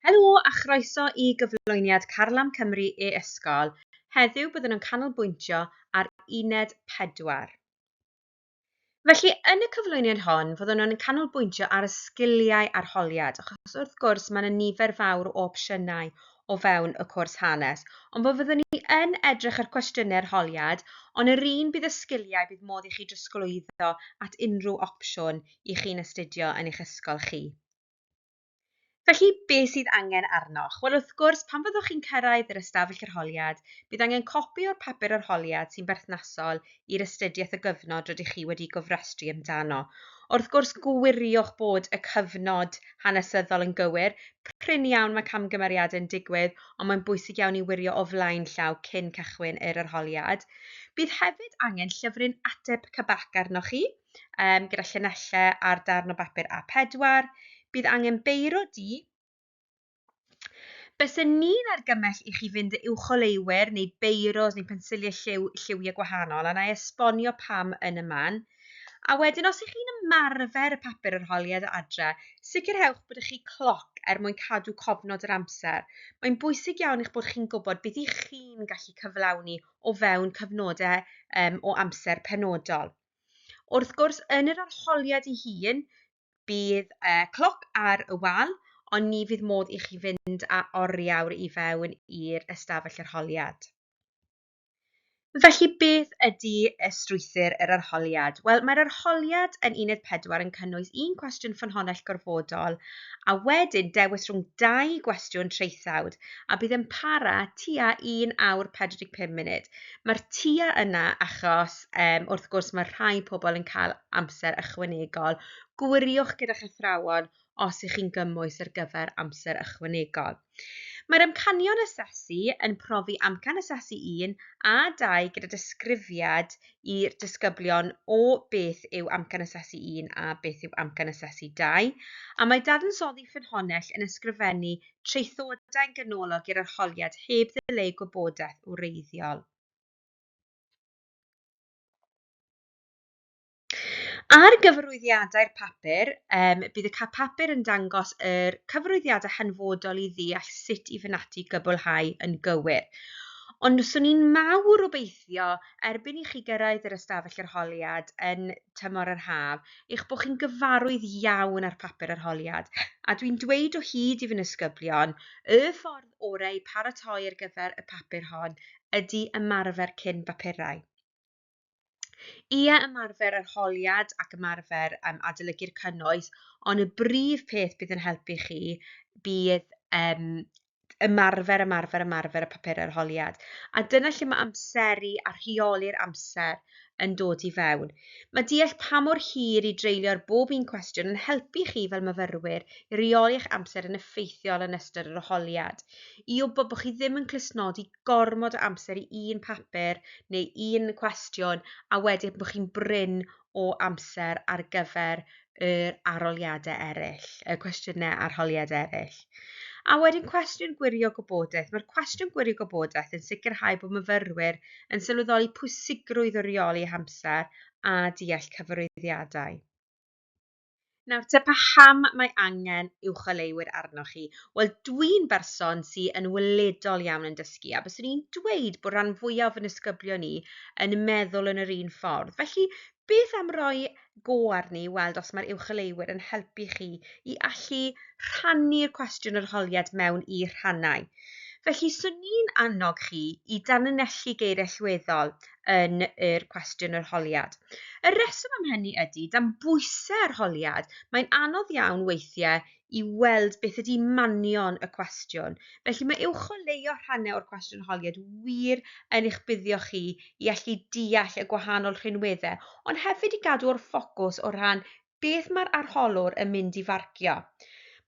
Helo a chroeso i gyflwyniad Carlam Cymru e-Ysgol. Heddiw byddwn yn canolbwyntio ar Uned 4. Felly, yn y cyflwyniad hon, fyddwn yn canolbwyntio ar y sgiliau arholiad, achos wrth gwrs mae yna nifer fawr o opsiynau o fewn y cwrs hanes, ond fe fyddwn ni yn edrych ar cwestiynau arholiad, ond yr un bydd y sgiliau bydd modd i chi drosglwyddo at unrhyw opsiwn i chi'n astudio yn eich ysgol chi. Felly, beth sydd angen arnoch? Wel, wrth gwrs, pan fyddwch chi'n cyrraedd yr ystafell arholiad, bydd angen copi o'r papur arholiad sy'n berthnasol i'r astudiaeth o gyfnod rydych chi wedi gofrestru amdano. Wrth gwrs, gwiriwch bod y cyfnod hanesyddol yn gywir. Prin iawn mae camgymeriadau'n digwydd, ond mae'n bwysig iawn i wirio o flaen llaw cyn cychwyn yr arholiad. Bydd hefyd angen llyfryn ateb cybac arnoch chi um, gyda llinellau ar darn o bapur A4. Bydd angen beiro du. Bysen ni'n argymell i chi fynd y uwcholeuwyr neu beiros neu pensiliau lliw, lliwiau gwahanol, a na i esbonio pam yn y man. A wedyn, os ych chi'n ymarfer y papur arholiad adre, sicrhewch bod chi cloc er mwyn cadw cofnod yr amser. Mae'n bwysig iawn eich bod chi'n gwybod beth ych chi'n gallu cyflawni o fewn cyfnodau um, o amser penodol. Wrth gwrs, yn yr arholiad ei hun, bydd uh, cloc ar y wal, ond ni fydd modd i chi fynd â oriawr i fewn i'r ystafell arholiad. Felly, beth ydy y strwythur yr arholiad? Wel, mae'r arholiad yn Uned 4 yn cynnwys un cwestiwn ffynhonnell gorfodol a wedyn dewis rhwng dau gwestiwn traethawd a bydd yn para tua 1 awr 45 munud. Mae'r tua yna achos, um, wrth gwrs, mae rhai pobl yn cael amser ychwanegol. Gwiriwch gyda'ch athrawon os ych chi'n gymwys ar gyfer amser ychwanegol. Mae'r amcanion asesu yn profi amcan asesu 1 a 2 gyda disgrifiad i'r disgyblion o beth yw amcan asesu 1 a beth yw amcan asesu 2, a mae dadansoddi ffynhonnell yn ysgrifennu traethodau'n ganolog i'r arholiad heb ddileu gwybodaeth wreiddiol. Ar gyfarwyddiadau'r papur, um, bydd y papur yn dangos yr cyfarwyddiadau hanfodol i ddeall sut i fynd ati i gyblhau yn gywir. Ond swn i'n mawr obeithio erbyn i chi gyrraedd yr ystafell arholiad yn tymor yr haf, eich bod chi'n gyfarwydd iawn â'r papur arholiad. A dwi'n dweud o hyd i fy nisgyblion, y ffordd orau i paratoi ar gyfer y papur hon ydy ymarfer cyn bapurau. Ie, ymarfer arholiad ac ymarfer um, adolygu'r cynnwys, ond y brif peth bydd yn helpu chi bydd um, ymarfer, ymarfer, ymarfer y papurau arholiad. A dyna lle mae amseru a rheoli'r amser yn dod i fewn. Mae deall pa mor hir i dreulio ar bob un cwestiwn yn helpu chi fel myfyrwyr i reoli eich amser yn effeithiol yn ystod yr arholiad. I wybod bod chi ddim yn clustnodi gormod o amser i un papur neu un cwestiwn a wedyn bod chi'n brin o amser ar gyfer yr arholiadau eraill, y cwestiynau arholiad eraill. A wedyn cwestiwn gwirio gwybodaeth. Mae'r cwestiwn gwirio gwybodaeth yn sicrhau bod myfyrwyr yn sylweddoli pwysigrwydd o reoli amser a deall cyfarwyddiadau. Nawr te, paham mae angen uwcholeuwyr arnoch chi? Wel, dwi'n berson sy yn weledol iawn yn dysgu, a byswn i'n dweud bod rhan fwyaf o fy nisgyblion i yn meddwl yn yr un ffordd. Felly, beth am roi go arni i weld os mae'r uwcholeuwyr yn helpu chi i allu rhannu'r cwestiwn arholiad mewn i rhannau? Felly, swn i'n annog chi i danlinellu geiriau allweddol yn yr cwestiwn arholiad. Y rheswm am hynny ydy, dan bwysau arholiad, mae'n anodd iawn weithiau i weld beth ydy manion y cwestiwn. Felly mae uwcholeuo rhannau o'r cwestiwn arholiad wir yn eich buddio chi i allu deall y gwahanol rhinweddau, ond hefyd i gadw o'r ffocws o ran Beth mae'r arholwr yn mynd i farcio?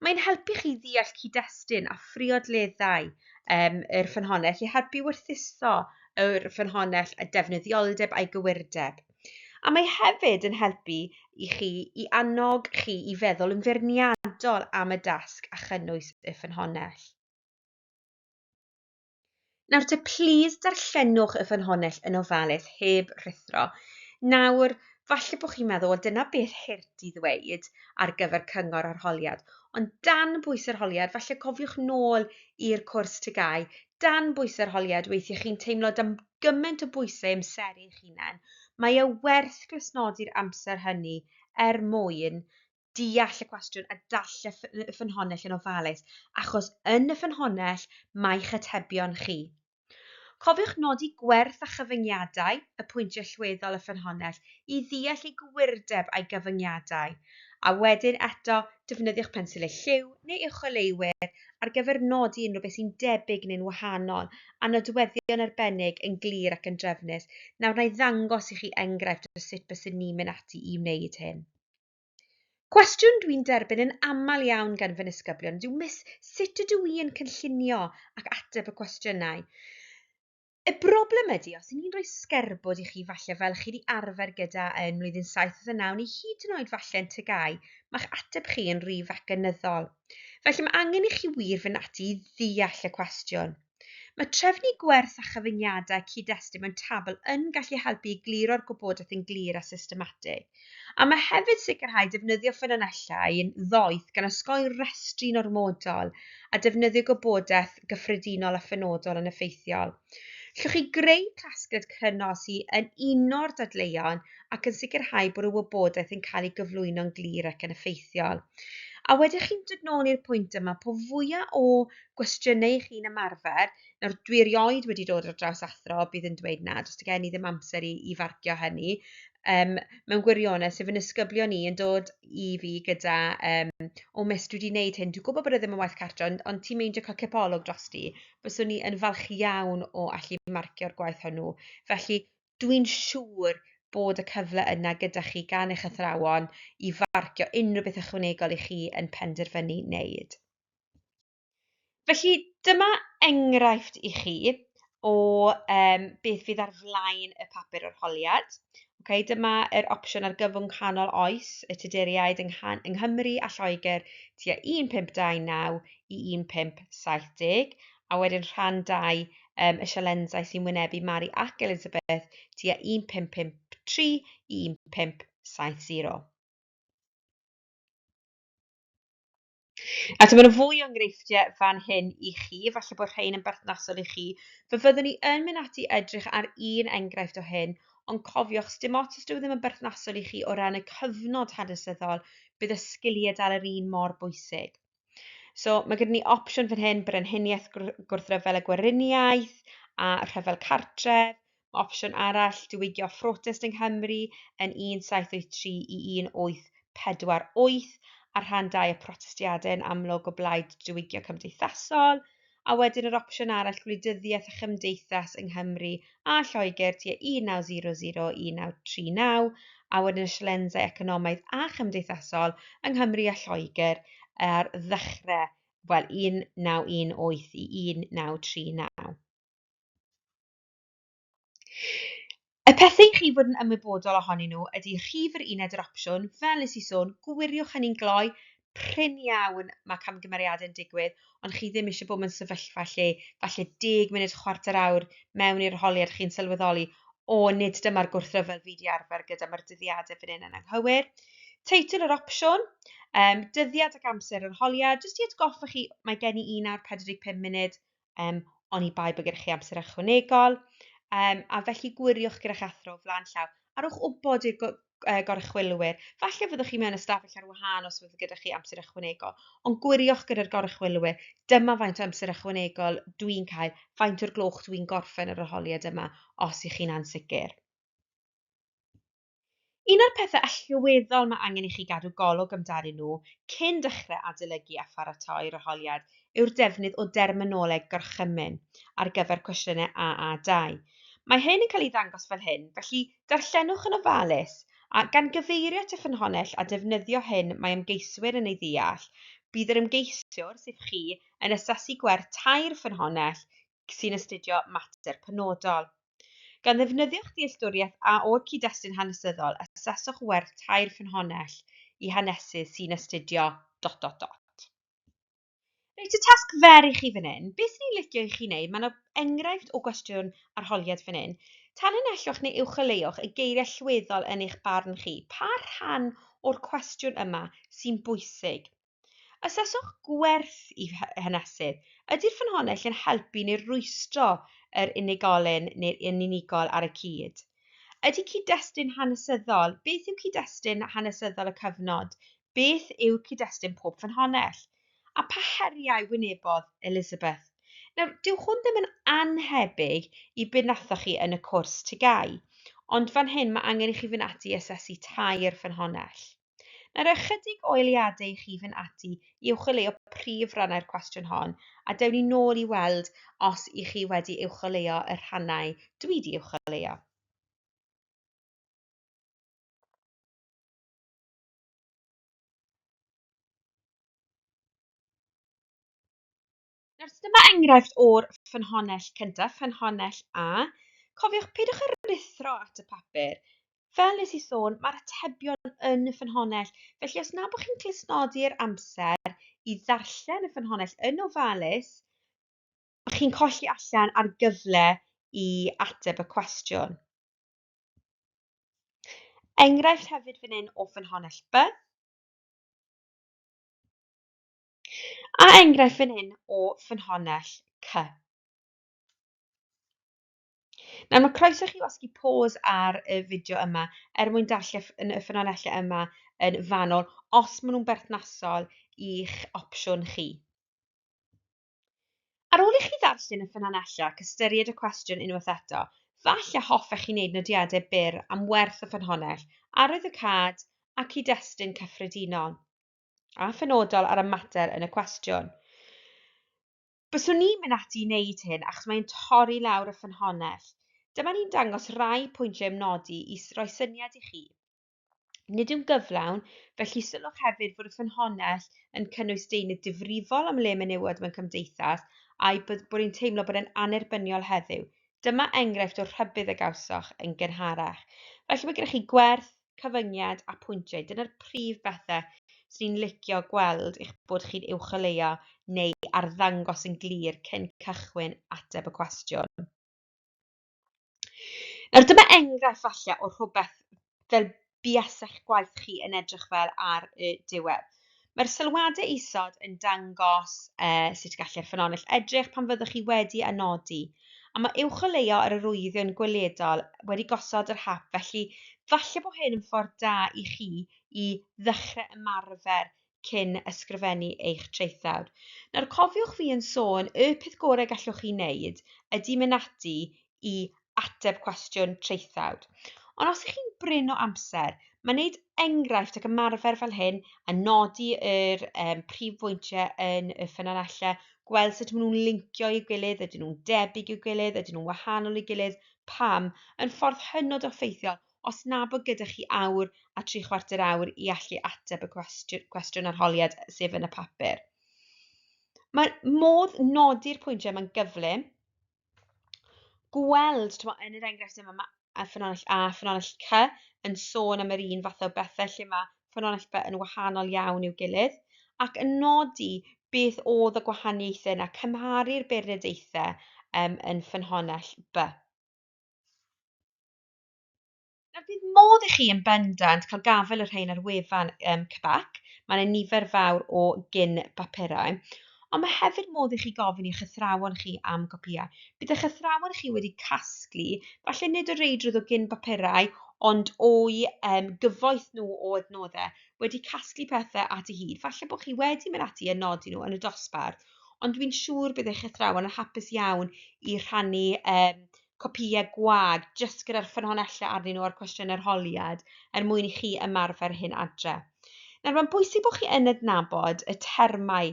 Mae'n helpu chi ddeall cyd-destun a phriodleddau um, yr ffynhonnell i helpu werthuso yr ffynhonnell a defnyddioldeb a'i gywirdeb. A mae hefyd yn helpu i chi i annog chi i feddwl yn feirniadol am y dasg a chynnwys y ffynhonnell. Nawr te, plîs darllenwch y ffynhonnell yn ofalus heb rhuthro. Nawr, Falle bod chi'n meddwl, wel dyna beth hurt i ddweud ar gyfer cyngor arholiad, ond dan bwys arholiad, falle cofiwch nôl i'r cwrs TGAU, dan bwys arholiad weithiau chi'n teimlo dan gymaint o bwysau amseru eich hunain, mae e werth glustnodi'r amser hynny er mwyn deall y cwestiwn a darllen y ffynhonnell yn ofalus, achos yn y ffynhonnell mae'ch atebion chi. Cofiwch nodi gwerth a chyfyngiadau y pwyntiau allweddol y ffynhonnell i ddeall ei gywirdeb a'i gyfyngiadau, a wedyn eto defnyddiwch pensilau lliw neu uwcholeuwyr ar gyfer nodi unrhyw beth sy'n debyg neu'n wahanol a nodweddion arbennig yn glir ac yn drefnus. Nawr wna i ddangos i chi enghraifft o sut byswn ni'n mynd ati i wneud hyn. Cwestiwn dwi'n derbyn yn aml iawn gan fy nisgyblion yw, Miss, sut ydw i yn cynllunio ac ateb y cwestiynau? Y broblem ydy, os 'y ni'n rhoi sgerbwd i chi falle fel chi wedi arfer gyda yn mlwyddyn 7 wrth y 9 neu hyd yn oed falle yn TGAU, mae'ch ateb chi yn rhy fecanyddol. Felly mae angen i chi wir fynd ati i ddeall y cwestiwn. Mae trefnu gwerth a chyfyngiadau cyd-destun mewn tabl yn gallu helpu i gliro'r gwybodaeth yn glir a systematig. A mae hefyd sicrhau defnyddio ffynonellau yn ddoeth gan osgoi restru'n ormodol a defnyddio gwybodaeth gyffredinol a phenodol yn effeithiol. Llwch chi greu casgliad cryno sydd yn uno'r dadleuon ac yn sicrhau bod y wybodaeth yn cael ei gyflwyno'n glir ac yn effeithiol. A wedyn chi'n dod nôl i'r pwynt yma, po fwyaf o gwestiynau i chi'n ymarfer. Nawr, dwi erioed wedi dod ar draws athro bydd yn dweud na, does gen i ddim amser i, i farcio hynny. Mewn gwirionedd, sef yn ysgyblion i yn dod i fi gyda, o miss, dwi wedi gwneud hyn, dwi'n gwybod bod e ddim yn waith cartre, ond, ond ti'n meindio cael cipolwg drosti, byswn i yn falch iawn o allu marcio'r gwaith hwnnw. Felly, dwi'n siŵr bod y cyfle yna gyda chi gan eich athrawon i farcio unrhyw beth ychwanegol i chi yn penderfynu wneud. Felly, dyma enghraifft i chi o beth fydd ar flaen y papur arholiad. Okay, dyma yr opsiwn ar gyfwng canol oes y Tuduriaid yng, yng Nghymru a Lloegr tua 1529 i 1570, a wedyn rhan 2 um, y sialensau sy'n wynebu Mary ac Elizabeth tua 1553 i 1570. A dyma fwy o enghreifftiau fan hyn i chi, falle bod rhain yn berthnasol i chi. Fe fyddwn ni yn mynd ati edrych ar un enghraifft o hyn, ond cofiwch, sdim ots os dyw e ddim yn berthnasol i chi o ran y cyfnod hanesyddol, bydd y sgiliau dal yr un mor bwysig. So mae gyda ni opsiwn fan hyn, brenhiniaeth gwrthryfel y gweriniaeth a rhyfel cartref. Mae opsiwn arall, diwygio phrotest yng Nghymru yn 1783 i 1848, a rhan 2 y protestiadau yn amlwg o blaid diwygio cymdeithasol, a wedyn yr opsiwn arall, gwleidyddiaeth a chymdeithas yng Nghymru a Lloegr tua 1900 i 1939, a wedyn y sialensau economaidd a chymdeithasol yng Nghymru a Lloegr ar ddechrau, wel, 1918 i 1939. Y pethau i chi fod yn ymwybodol ohonyn nhw ydy rhif yr uned yr opsiwn, fel nes i sôn, gwiriwch hynny'n gloi, prin iawn mae camgymeriadau'n digwydd, ond chi ddim eisiau bod mewn sefyllfa lle falle 10 munud, chwarter awr mewn i'r arholiad chi'n sylweddoli, o, nid dyma'r gwrthryfel fi 'di arfer gyda, mae'r dyddiadau fan hyn yn anghywir. Teitl yr opsiwn, dyddiad ac amser yr arholiad, jyst i atgoffa chi, mae gen i 1 awr 45 munud, oni bai bod gennych chi amser ychwanegol, a felly gwiriwch gyda'ch athro o flaen llaw. A rhowch wybod i'r goruchwylwyr. Falle fyddwch chi mewn ystafell ar wahân os fydd gyda chi amser ychwanegol, ond gwiriwch gyda'r goruchwylwyr, dyma faint o amser ychwanegol dwi'n cael, faint o'r gloch dwi'n gorffen yr arholiad yma, os ych chi'n ansicr. Un o'r pethau allweddol mae angen i chi gadw golwg amdanyn nhw cyn dechrau adolygu a pharatoi'r arholiad yw'r defnydd o derminoleg gorchymyn ar gyfer cwestiynau AA2. Mae hyn yn cael ei ddangos fel hyn, felly darllenwch yn ofalus, a gan gyfeirio at y ffynhonnell a defnyddio hyn mae ymgeiswyr yn ei ddeall, bydd yr ymgeisiwr, sef chi, yn asesu gwerth tair ffynhonnell sy'n astudio mater penodol. Gan ddefnyddio'ch dealltwriaeth a o'r cyd-destun hanesyddol, aseswch werth tair ffynhonnell i hanesydd sy'n astudio dot dot dot. Reit, y tasg fer i chi fan hyn. Beth sy'n ni'n licio i chi wneud, mae yna enghraifft o gwestiwn arholiad fan hyn. Tanlinellwch neu uwcholeuwch y geiriau allweddol yn eich barn chi. Pa rhan o'r cwestiwn yma sy'n bwysig? Aseswch gwerth i hanesydd. Ydy'r ffynhonnell yn helpu neu rwystro yr unigolyn neu'r unigol ar y cyd? Ydy cyd-destun hanesyddol? Beth yw cyd-destun hanesyddol y cyfnod? Beth yw cyd-destun pob ffynhonnell? A pa heriau wynebodd Elizabeth? Nawr, dyw hwn ddim yn annhebyg i be wnaethoch chi yn y cwrs TGAU, ond fan hyn mae angen i chi fynd ati i asesu tair ffynhonnell. Nawr, ychydig o eiliadau i chi fynd ati i uwcholeuo prif rannau'r cwestiwn hon, a dewn ni nôl i weld os i chi wedi uwcholeuo y rhannau dwi di uwcholeuo. Nawr, dyma enghraifft o'r ffynhonnell cyntaf, ffynhonnell A. Cofiwch, peidiwch â ruthro at y papur. Fel nes i sôn, mae'r atebion yn y ffynhonnell, felly os na bod chi'n clustnodi'r amser i ddarllen y ffynhonnell yn ofalus, chi'n colli allan ar gyfle i ateb y cwestiwn. Enghraifft hefyd fan hyn o ffynhonnell B. A enghraifft fan hyn o ffynhonnell C. Nawr mae croeso chi wasgu pause ar y fideo yma er mwyn darllen y ffynonellau yma yn fanwl os maen nhw'n berthnasol i'ch opsiwn chi. Ar ôl i chi ddarllen y ffynonellau ac ystyried y cwestiwn unwaith eto, falle hoffech chi wneud nodiadau byr am werth y ffynhonnell, arwyddocâd a cyd-destun cyffredinol a phenodol ar y mater yn y cwestiwn. Byswn i'n mynd ati i wneud hyn achos mae'n torri lawr y ffynhonnell. Dyma ni'n dangos rai pwyntiau ymnodi i roi syniad i chi. Nid yw'n gyflawn, felly sylwch hefyd fod y ffynhonnell yn cynnwys deunydd difrifol am le menywod mewn cymdeithas a'i bod hi'n teimlo bod e'n annerbyniol heddiw. Dyma enghraifft o'r rhybudd a gawsoch yn gynharach. Felly mae gennych chi gwerth, cyfyngiad a pwyntiau. Dyna'r prif bethau sy'n ni'n licio gweld eich bod chi'n uwcholeuo neu arddangos yn glir cyn cychwyn ateb y cwestiwn. Nawr dyma enghraifft falle o rhywbeth fel buasech gwaith chi yn edrych fel ar y diwedd. Mae'r sylwadau isod yn dangos sut gallai'r ffynhonnell edrych pan fyddwch chi wedi anodi. A mae uwcholeuo ar arwyddion gweledol wedi gosod yr hap, felly falle bod hyn yn ffordd da i chi i ddechrau ymarfer cyn ysgrifennu eich traethawd. Nawr cofiwch fi yn sôn, y peth gorau gallwch chi wneud ydy mynd ati i ateb cwestiwn traethawd. Ond os ych chi'n brin o amser, mae wneud enghraifft ac ymarfer fel hyn a nodi yr prif bwyntiau yn y ffynonellau, gweld sut maen nhw'n lincio i'w gilydd, ydyn nhw'n debyg i'w gilydd, ydyn nhw'n wahanol i'w gilydd, pam, yn ffordd hynod o effeithiol os na bod gyda chi awr a 3/4 awr i allu ateb y cwestiwn arholiad sef yn y papur. Mae modd nodi'r pwyntiau yma'n gyflym, gweld, t'mo, yn yr enghraifft yma mae ffynhonnell A a ffynhonnell C yn sôn am yr un fath o bethau lle mae ffynhonnell B yn wahanol iawn i'w gilydd, ac yn nodi beth oedd y gwahaniaethau yna, cymharu'r beirniadaethau yn ffynhonnell B. Nawr, bydd modd i chi yn bendant cael gafael y rhain ar wefan CBAC. Mae yna nifer fawr o gyn bapurau, ond mae hefyd modd i chi gofyn i'ch athrawon chi am gopïau. Bydd eich athrawon chi wedi casglu, falle nid o reidrwydd o gyn bapurau, ond o'u gyfoeth nhw o adnoddau, wedi casglu pethau at ei hyd. Falle bod chi wedi mynd ati a nodi nhw yn y dosbarth, ond dwi'n siŵr bydd eich athrawon yn hapus iawn i rhannu copïau gwag jyst gyda'r ffynhonellau arnyn nhw a'r cwestiynau arholiad er mwyn i chi ymarfer hyn adre. Nawr, mae'n bwysig bod chi yn adnabod y termau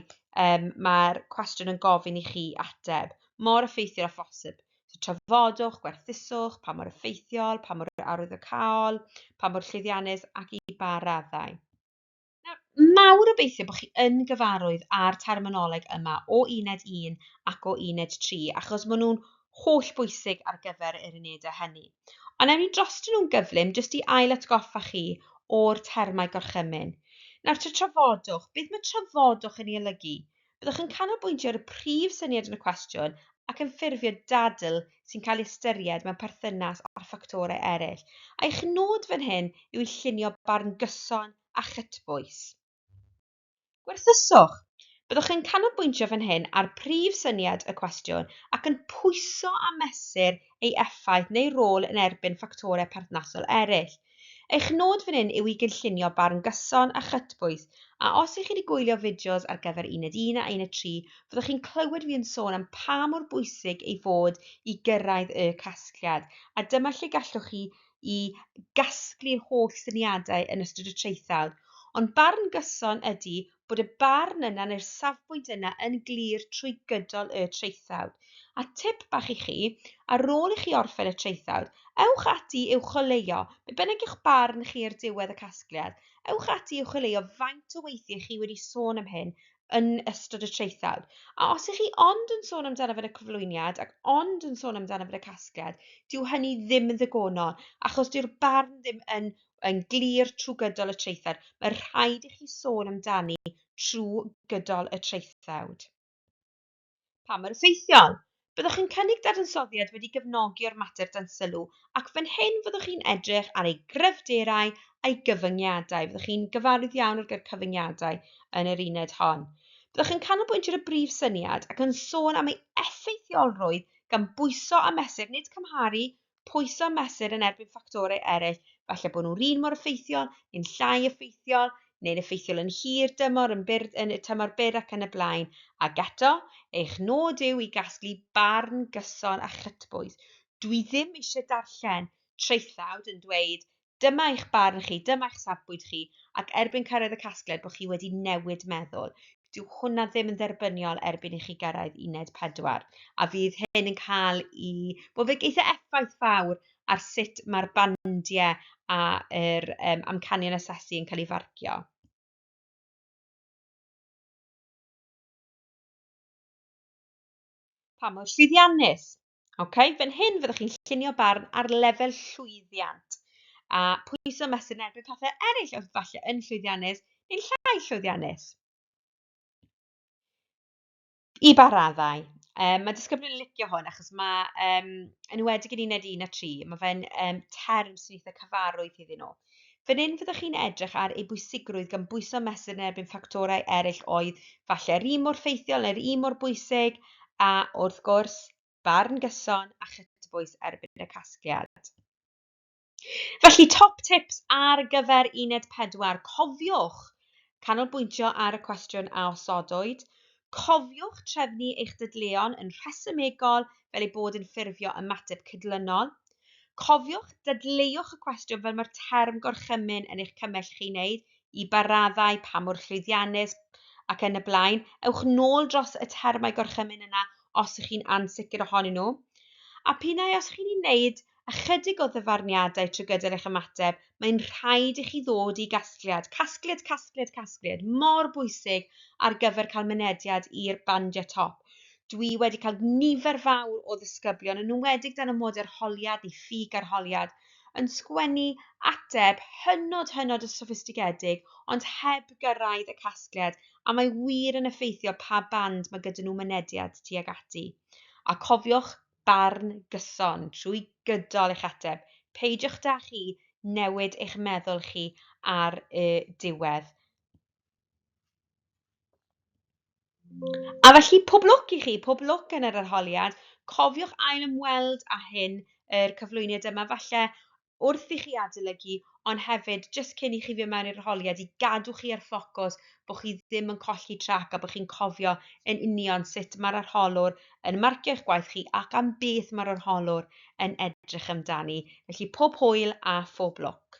mae'r cwestiwn yn gofyn i chi ateb mor effeithiol â phosib. So, trafodwch, gwerthuswch, pa mor effeithiol, pa mor arwyddocaol, pa mor llwyddiannus ac i ba raddau. Nawr, mawr obeithio bod chi yn gyfarwydd â'r terminoleg yma o uned 1 ac o uned 3, achos maen nhw'n holl bwysig ar gyfer yr unedau hynny. Ond ewn ni drostyn nhw'n gyflym, jyst i ail atgoffa chi o'r termau gorchymyn. Nawr, te trafodwch. Beth mae trafodwch yn ei olygu? Byddwch yn canolbwyntio ar y prif syniad yn y cwestiwn ac yn ffurfio dadl sy'n cael ei ystyried mewn perthynas â ffactorau eraill. Eich nod fan hyn yw i llunio barn gyson a chytbwys. Gwerthuswch. Byddwch yn canolbwyntio fan hyn ar prif syniad y cwestiwn ac yn pwyso a mesur ei effaith neu rôl yn erbyn ffactorau perthnasol eraill. Eich nod fan hyn yw i gynllunio barn gyson a chytbwys, a os ych chi wedi gwylio fideos ar gyfer Uned 1 a Uned 3, fyddwch chi'n clywed fi yn sôn am pa mor bwysig ei fod i gyrraedd y casgliad. A dyma lle gallwch chi i gasglu'r holl syniadau yn ystod y traethawd. Ond barn gyson ydy bod y barn yna neu'r safbwynt yna yn glir trwy gydol y traethawd. A tip bach i chi, ar ôl i chi orffen y traethawd, ewch ati i'w choleuo, be bynnag yw'ch barn chi ar diwedd y casgliad, ewch ati i'w choleuo faint o weithiau chi wedi sôn am hyn yn ystod y traethawd. A os ych chi ond yn sôn amdano fe yn y cyflwyniad ac ond yn sôn amdano fe yn y casgliad, dyw hynny ddim yn ddigonol, achos dyw'r barn ddim yn glir trwy gydol y traethawd. Mae rhaid i chi sôn amdani trwy gydol y traethawd. Pa mor effeithiol? Byddwch chi'n cynnig dadansoddiad wedi gefnogi o'r mater dan sylw, ac fan hyn fyddwch chi'n edrych ar ei gryfderau a'i gyfyngiadau. Fyddwch chi'n gyfarwydd iawn o'r cyfyngiadau yn yr uned hon. Byddwch chi'n canolbwyntio ar y brif syniad ac yn sôn am ei effeithiolrwydd gan bwyso a mesur, nid cymharu, pwyso a mesur yn erbyn ffactorau eraill, falle bod nhw'r un mor effeithiol, neu'n llai effeithiol, neu'n effeithiol yn hir dymor, yn byr, yn y tymor byr ac yn y blaen. Ac eto, eich nod yw i gasglu barn gyson a chytbwys. Dwi ddim eisiau darllen traethawd yn dweud, dyma eich barn chi, dyma eich safbwynt chi, ac erbyn cyrraedd y casgliad bod chi wedi newid meddwl. Dyw hwnna ddim yn dderbyniol erbyn i chi gyrraedd uned 4. A fydd hyn yn cael i... Wel, fe geith e effaith fawr ar sut mae'r bandiau a'r amcanion asesu yn cael ei farcio. Pa mor llwyddiannus? Okay, fan hyn fyddwch chi'n llunio barn ar lefel llwyddiant a pwyso mesur yn erbyn pethau eraill oedd falle yn llwyddiannus neu'n llai llwyddiannus. I ba raddau? Mae disgyblion yn licio hwn achos mae, yn enwedig yn uned 1 a 3, mae fe'n term sy'n eitha cyfarwydd iddyn nhw. Fan hyn fyddwch chi'n edrych ar ei bwysigrwydd gan bwyso mesur yn erbyn ffactorau eraill oedd falle'r un mor ffeithiol neu'r un mor bwysig, a wrth gwrs, barn gyson a chytbwys erbyn y casgliad. Felly, top tips ar gyfer uned 4. Cofiwch canolbwyntio ar y cwestiwn a osodwyd. Cofiwch trefnu eich dadleuon yn rhesymegol fel ei bod yn ffurfio ymateb cydlynol. Cofiwch dadleuwch y cwestiwn fel mae'r term gorchymyn yn eich cymell chi wneud, i ba raddau, pa mor llwyddiannus ac yn y blaen. Ewch nôl dros y termau gorchymyn yna os ych chi'n ansicr ohonyn nhw. A p'un ai os chi'n ei wneud ychydig o ddyfarniadau trwy gydol eich ymateb, mae'n rhaid i chi ddod i gasgliad. Casgliad, casgliad, casgliad. Mor bwysig ar gyfer cael mynediad i'r bandiau top. Dwi wedi cael nifer fawr o ddisgyblion, yn enwedig dan amodau arholiad neu ffug arholiad, yn sgwennu ateb hynod, hynod o soffistigedig, ond heb gyrraedd y casgliad, a mae wir yn effeithio pa band mae gyda nhw mynediad tuag ati. A cofiwch, barn gyson trwy gydol eich ateb. Peidiwch da chi newid eich meddwl chi ar y diwedd. A felly, pob lwc i chi, pob lwc yn yr arholiad. Cofiwch ail ymweld â hyn, yr cyflwyniad yma, falle wrth i chi adolygu, ond hefyd jyst cyn i chi fynd mewn i'r arholiad i gadw chi ar ffocws, bod chi ddim yn colli trac a bod chi'n cofio yn union sut mae'r arholwr yn marcio eich gwaith chi ac am beth mae'r arholwr yn edrych amdani. Felly pob hwyl a phob lwc.